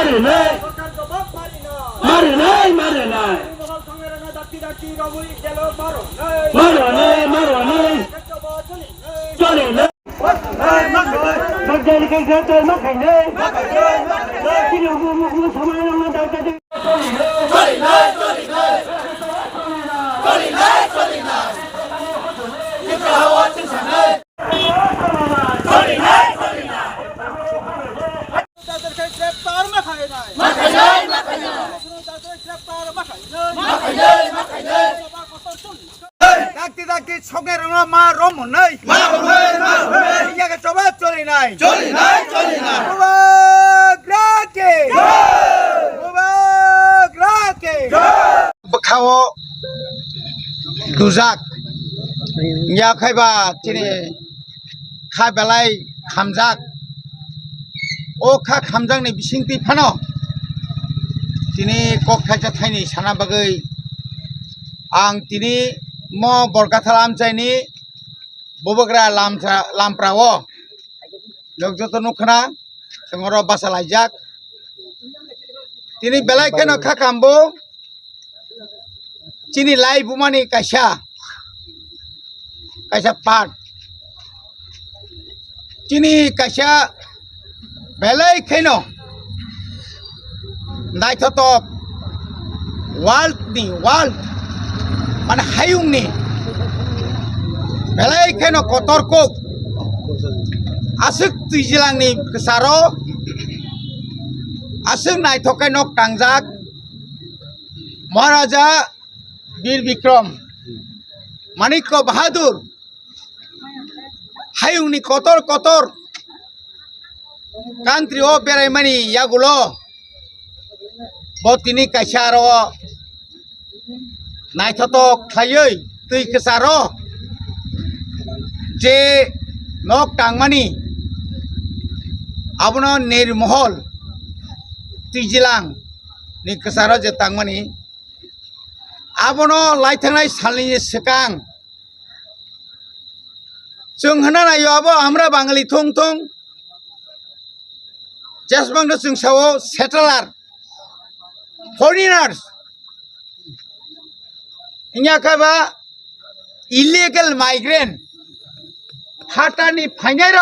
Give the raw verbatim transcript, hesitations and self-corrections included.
Marinai. Marinai, marinai. Marinai, marinai. Choli nai. Marinai, marinai. Marinai, marinai. Choli nai. Dakti dakti soknai rwngno ma romwnai. Iya ke choba cholinai. Cholinai, cholinai. Bubagra ke. Bubagra ke. Bwkhao dujak. Ya khaiba chini kha belai khamjak. O kha khamjakni bisingtwi phano tini kok thaisa thaini sana bagwi ang tini mo Borkathal amchaini bubagra lamsa-, lamprao nok joto nukhna chwng oro basa laijak. Tini belai kheno kha kambo chini lai bumani kaisa, kaisa part. Chini kaisa belai kheno naithotok world ni, world mane hayung ni belai kheno kotor kok aswk twijlang ni kwcharo aswk naithok khe nok tangjak. Maharaja Bir Bikram, Manikya Bahadur, hayungni kotor kotor country o beraimani yagulo bo tini kaisa aro naithotok khlaiwi twi kwcharo je nok tangmani abono Nirmohol twijlang ni kwcharo je tangmani abono laithangnai salni swkang chwng hwnna naio abo amra Bangali thung thung jesbang no chwng sao settler, foreigners, wngya khe ba illegal migrant, hatani phainai